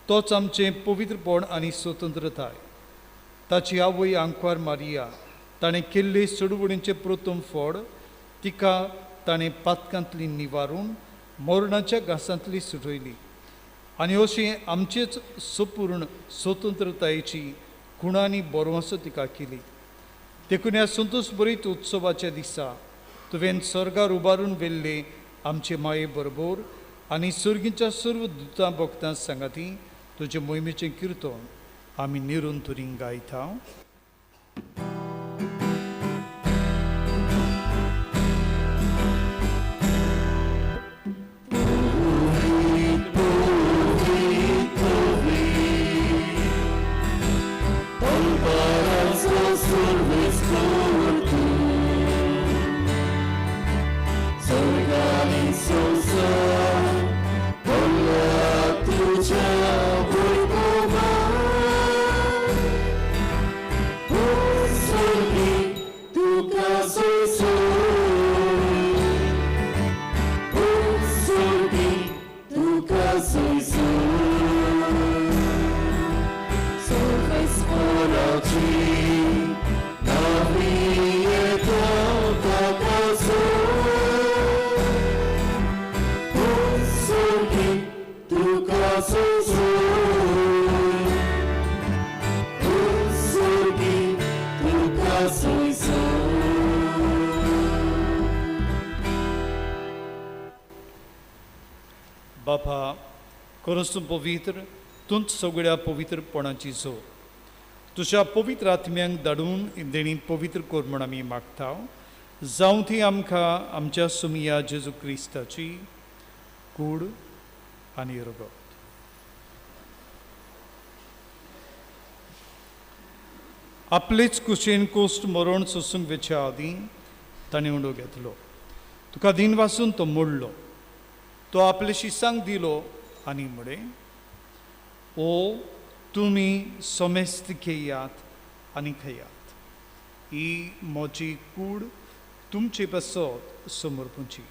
तोच आमचें पवित्रपण आनी स्वतंत्रताय. ताची आवय आंकवार मारिया ताणें केल्ले चळवळींचें प्रथम फळ तिका ताणें पातकांतली निवारून मरणाच्या घासांतली सुटयली आनी अशी आमचेच सपूर्ण स्वतंत्रतायेची खुणांनी बरवसो तिका केली. देखून ह्या संतोष बरीत उत्सवाच्या दिसा तुवें स्वर्गार उबारून व्हेल्ले आमचे माये बरोबर आनी सुर्गीच्या सर्व दुतां भक्तां सांगाती तुजे मोहिमेचें किर्तन आमी निरून तुरींग गायता. Tuja सोयसो. बापा खरोच तूं पवित्र, तूंच सगळ्या पवित्रपणाची जोर. तुज्या पवित्र आत्म्यांक धाडून देणी पवित्र कर म्हूण आमी मागता, जावं ती आमकां आमच्या सुमिया जेजू क्रिस्ताची कूड आनी रगत. आपलेच कुशीन कोश्ट मरण सोसूंक वेच्या आदीं ताणें उंडो घेतलो, तुका दिन वासून तो मोडलो, तो आपले शिसांक दिलो आनी म्हळें, ओ तुमी समेस्त घेयात आनी खेयात, ही म्हजी कूड तुमचे पासत समर्पूची.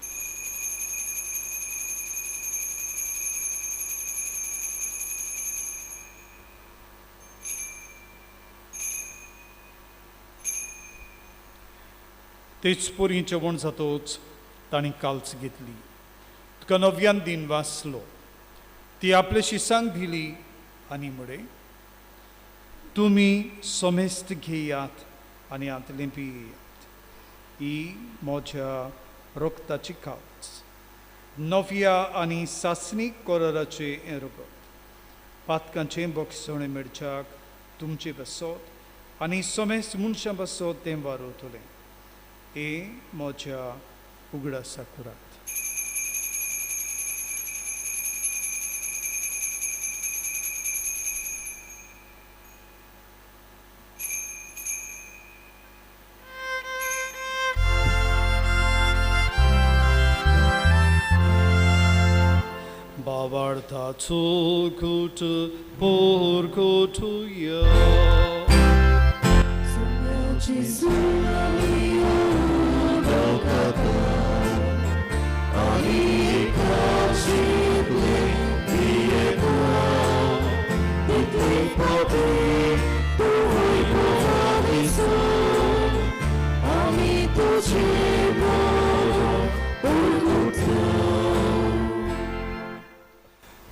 तेच परी जेवण जातोच ताणें काल्च घेतली, तुका नव्यान दिन वाचलो, ती आपले शिसांक दिली आनी म्हळें, तुमी समेस्त घेयात आनी हांतलें पियात, ही म्हज्या रक्ताची काल्च, नव्या आनी सासणीक कराराचें हें रगत, पातकांचें बक्षणें मेळच्याक तुमचे पासत आनी समेस्त मनशां पासत तें वारवतलें. हें म्हज्या उगडासा करात. भावार्थाचो घुट पोरगोटुया.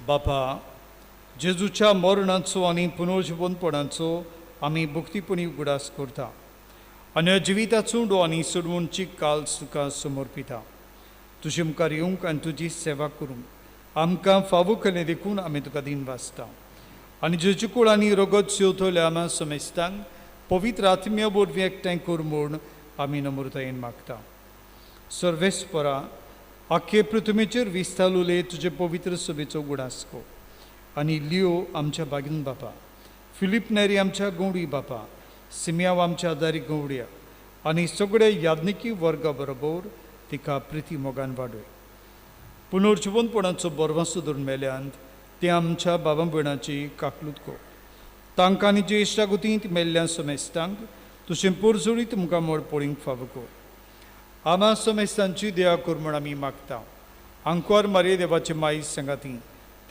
बापा, जेजूच्या मरणाचो आनी पुनर्जिवनपणाचो आमी भक्तीपणी उगडास करता आनी जिविताचो उंडो आनी सोडवणची काल तुका समर्पिता. तुजे मुखार येवंक आनी तुजी सेवा करूंक आमकां फावो केलें देखून आमी तुका दिन वाचता आनी जेजू कूड आनी रगत सेवतल्या आमा समेस्तांक पवित्र आत्म्या वरवीं एकठांय कर म्हूण आमी नम्रतायेन मागता. सर्वेस्परा, आख्खे पृथ्वीचेर विस्तारले तुजे पवित्र सभेचो उगडास कर आनी लियो आमच्या बागीन बापा, फिलीप नेरी आमच्या गवडी बापा, सिमियाव आमच्या आदारी गवड्या आनी सगळे याज्ञिकी वर्गा बरोबर तिका प्रिती मोगान वाडय. पुनर्जिवनपणाचो बरवासो धरून मेल्यांत ते आमच्या बाबा भयणाची काकलूत कर, तांकां आनी जे इश्टागतींत मेल्ल्या समेस्तांक तुजें पोरजोडीत मुखामळ पळोवंक फावो कर. आमा समेस्तांची दया कर म्हूण आमी मागता. आंकवार मारये देवाचे माई सांगाती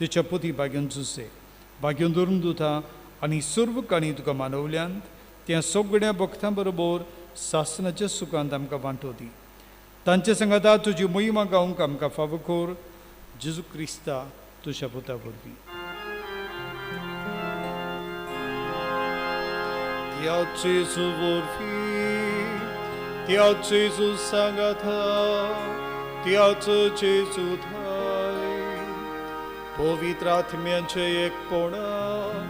तिच्या पुती भाग्योन जुसे भाग्योन धरून दुता आनी सर्व काणी तुका मानवल्यांत त्या सगळ्या भक्तां बरोबर सासनाच्या सुखांत आमकां वांटो दी. तांचे सांगाता तुजी मोहिमा गावंक आमकां फावो कर, जेजू क्रिस्ता तुज्या पुता वरवीं. त्या जेजू वरवीं, त्या जेजू सांगाता, त्याच जेजू थाय, पवित्र आत्म्यांचे एकपणान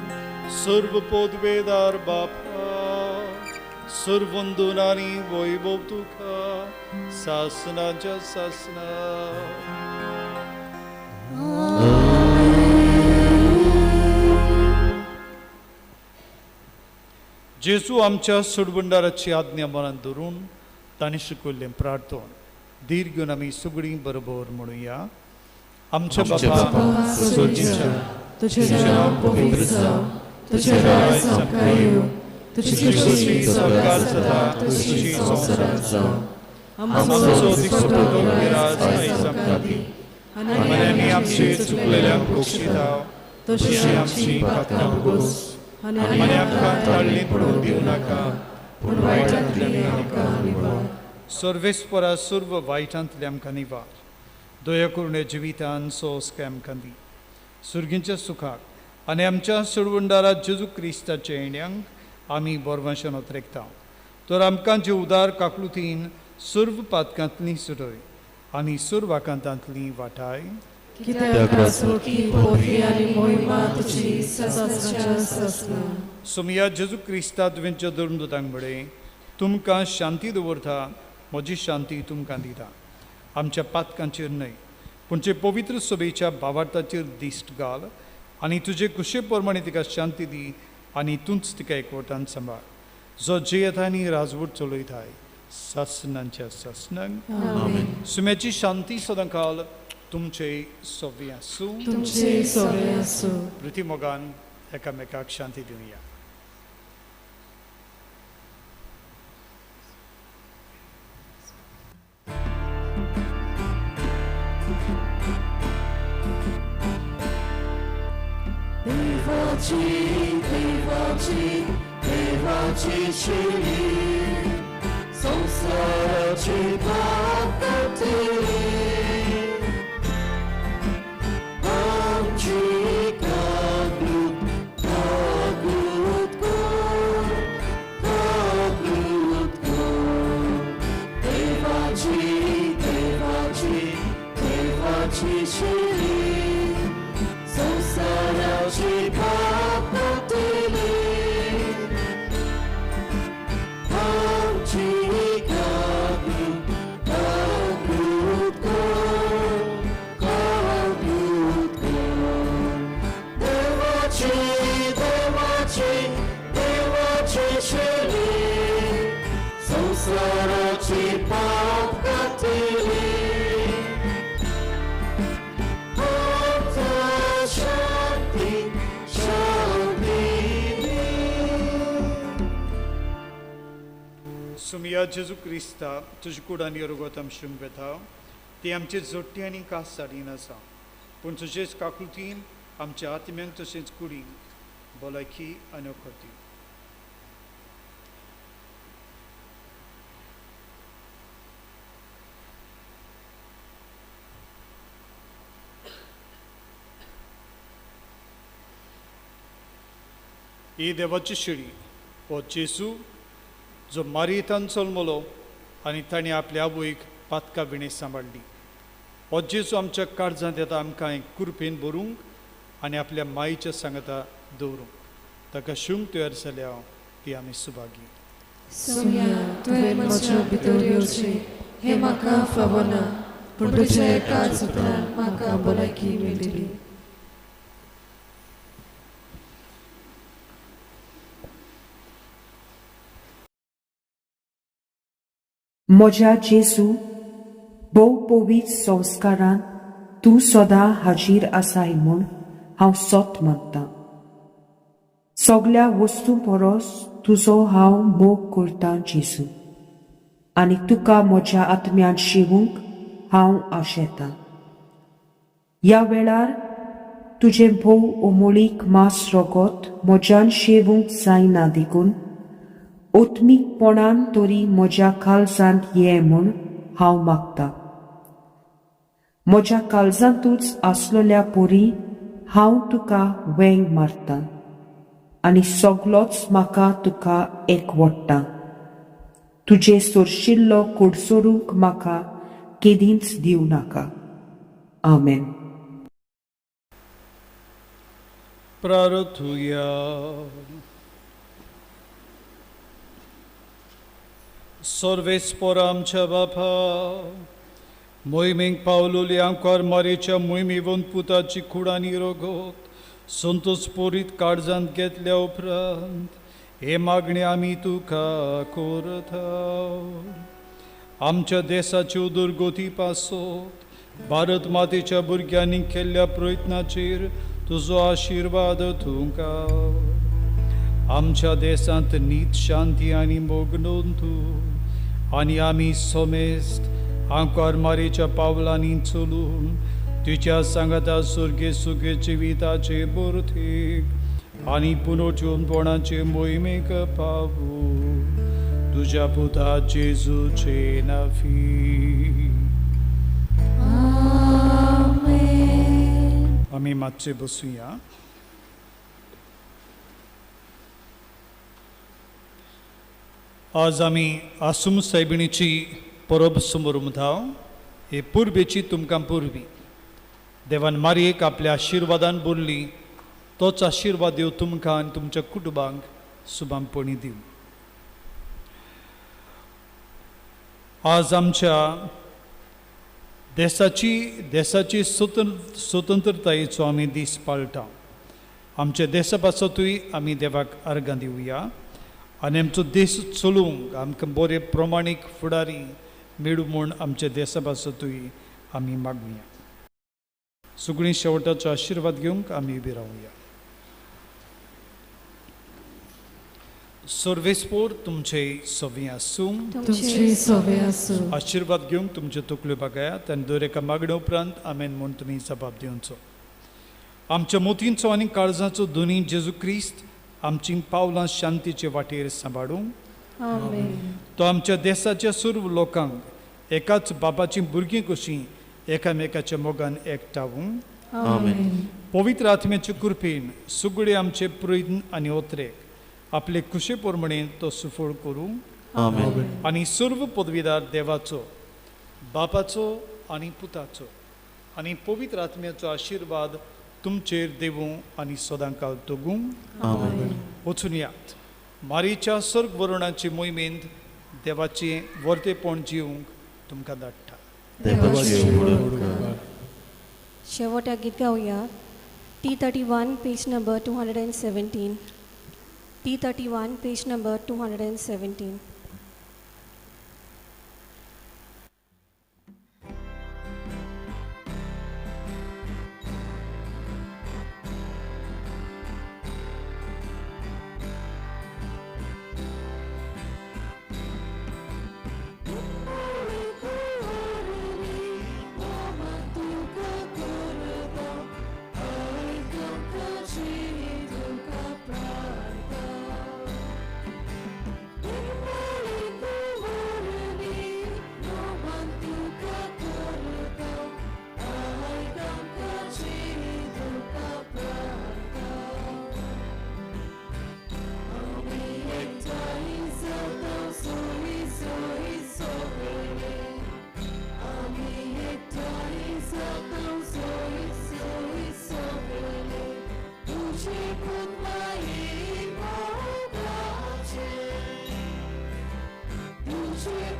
सर्व पदवेदार बापा, सर्वंदून आनी वैभव तुका सासनाच्या सासना. जेजू आमच्या सोडवणदाराची आज्ञा मनांत धरून ताणें शिकयल्लें प्रार्थन धीर घेवन आमी सगळीं बरोबर म्हणुया. आमच्या बापा स्वर्गीच्या, तुझें नांव पवित्र जावं, तुझें राज्य आमकां येवं, तुजी इच्छा स्वर्गार जाता तशी संवसारांत जावं. आमचो दिसपट्टो विराज आयज आमकां दी आनी आमी आमचे चुकलेल्यांक बक्षिता तशी आमची पातकां भोगोस आनी आमकां ताळ्ळी पडून दिवं नाका, पूण वायटांतल्यान आमकां निवार. सर्वेस्परा सर्व वायटांतले आमकां निवार, दया करुणे जिवितान सोंसकाय आमकां दी, सुर्गींच्या सुखाक आनी आमच्या सोडवणदारा जेजू क्रिस्ताच्या येण्यांक आमी बरवांशान ओतरेकता. तर आमकां जे उदार काकलुतीन सर्व पातकांतली सुटय आनी सर्व आकांतांतली वाटाय. कित्याक राजवटी पदवी आनी मोहिमा तुजी सासणाच्या सासणा. सोमया जेजू क्रिस्ता तुवेंच्या धर्मदूतांक म्हळें, तुमकां शांती दवरता, म्हजी शांती तुमकां दिता. आमच्या पातकांचेर न्हय पूण जे पवित्र सभेच्या भावार्थाचेर दिश्ट घाल आनी तुजे कुशे प्रमाणे तिका शांती दी आनी तूंच तिका एकवटान सांबाळ, जो जियेता आनी राजवट चलयताय सासणांच्या सासणांक. आमेन. सुम्याची शांती सदांकाल तुमचे सोबी आसूं. तुमचे सोबे आसूं. प्रितीमोगान एकामेकाक शांती दिवया. देवाची देवाची देवाची शिरी संसाराची पाप काडटली. आमची काकूत काकूत कर, काकूत कर. देवाची देवाची देवाची शिरी संसाराची पाप काडटली. आमची काकूत काकूत कर, काकूत कर. देवाची देवाची देवाची शिरी संसाराची पाप काडटली. आमकां शांती शांती दी. सुमिया जेजू क्रिस्ता तुजे कूड आनी रगत आमशूंक वेता ती आमची जोडटी आनी कास साडीन आसा, पूण तुजेच काकुळतीन आमच्या आत्म्यांक तशेंच कुडींक भलायकी आनी अखरती. ही देवाची शिडी हो जेजू जो मारयेंतान जल्मलो आनी ताणें आपल्या आवयक पातका विणें सांबाळ्ळी. हो जेजू आमच्या काळजांत येता आमकां कुरपेन भरूंक आनी आपल्या मायेच्या सांगाता दवरूंक. ताका शिवंक तयार जाल्या ती आमी सुभागी. सोम्या, तुवें म्हज्या भितर येवचें हें म्हाका फावना, पूण तुज्या एकाच उतरान म्हाका भलायकी मेळटली. म्हज्या जेजू, भोव पवित्र संस्कारान तूं सदां हाजीर आसाय म्हूण हांव सत मानतां. सगल्या वस्तूं परस तुजो हांव मोग करतां जेजू, आनी तुका म्हज्या आत्म्यान शिवूंक हांव आशेतां. ह्या वेळार तुजें भोव अमोळीक मांस रगत म्हज्यान शेवूंक जायना देखून ओत्मीकपणान तरी म्हज्या काळजांत ये म्हूण हांव मागतां. म्हज्या काळजांतूच आसलेल्या परी हांव तुका वेंग मारतां आनी सगलोच म्हाका तुका एकवडटा. तुजें सोरशिल्लो कोडसोरूंक म्हाका केदींच दिवं नाका. आमेन. प्रार्थुया. सर्वेस्पर आमच्या बापा, मोहिमेक पावलोली आंकवार मारेच्या मोहिमेवन पुताची कूड आनी रगत संतोष पोरीत काळजांत घेतल्या उपरांत हे मागणे आमी तुका करता. आमच्या देशाची उदरगती पासत भारत मातेच्या भुरग्यांनी केल्ल्या प्रयत्नाचेर तुजो आशिर्वाद तुमकां. आमच्या देशांत नीत शांती आनी मोग नोंदू आनी आमी सोमेस्त आंकवार मारेच्या पावलांनी चलून तुज्या सांगाता सुर्गे सुगे जिविताचे बुर्थीक आनी पुनर्जीवनपणाचे मोहिमेक पावू. तुज्या पुता जेजूचे नाफी. आमी मातशे बसुया. आज आमी आसूम सायबिणीची परब समोर हे पुर्बेची तुमकां पुरबी देवान मारयेक आपल्या आशिर्वादान बोल्ली तोच आशिर्वाद दिव तुमकां आनी तुमच्या कुटुंबांक सुबामपणी दिवं. आज आमच्या देसाची स्वतंत्रतायेचो आमी दीस पाळटा. आमच्या देसा पासतूय आमी देवाक अर्गां दिवया आनी आमचो देश चलोवंक आमकां बरे प्रमाणीक फुडारी मेळूं म्हूण आमच्या देसा पासतूय आमी मागुया. सगळीं शेवटाचो आशिर्वाद घेवंक आमी उबी रावया. सर्वेस्पोर तुमचे सवी आसूं. तुमचे सवे आसूं. आशिर्वाद घेवंक तुमच्यो तकल्यो बागायात आनी दर एका मागण्या उपरांत आमेन म्हूण तुमी जबाब दिवचो. आमच्या मोतींचो आनी काळजाचो दोनी जेजू क्रिस्त आमची पावलां शांतीचे वाटेर सांबाळूं. तो आमच्या देसाच्या सर्व लोकांक एकाच बापाचीं भुरगीं कशीं एकामेकाच्या मोगान एकठावूं. पवित्र आत्म्याचे कृपेन सगळे आमचे प्रयत्न आनी ओत्रेक आपले खुशे प्रमाणे तो सुफळ करूं. आनी सर्व पदवीदार देवाचो बापाचो आनी पुताचो आनी पवित्र आत्म्याचो आशिर्वाद तुमचेर देवूं आनी सदांकाल तगूं. वचून यात मारीच्या सर्ग वरुणाचे मोहिमेंत देवाचें वर्तेपण जिवंक तुमकां धाडटा. शेवट्या गीत गावया. T31 page number 217. T31 page number 217.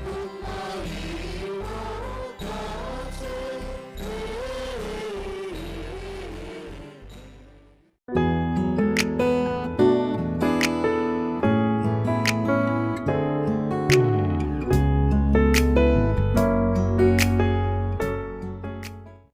Put my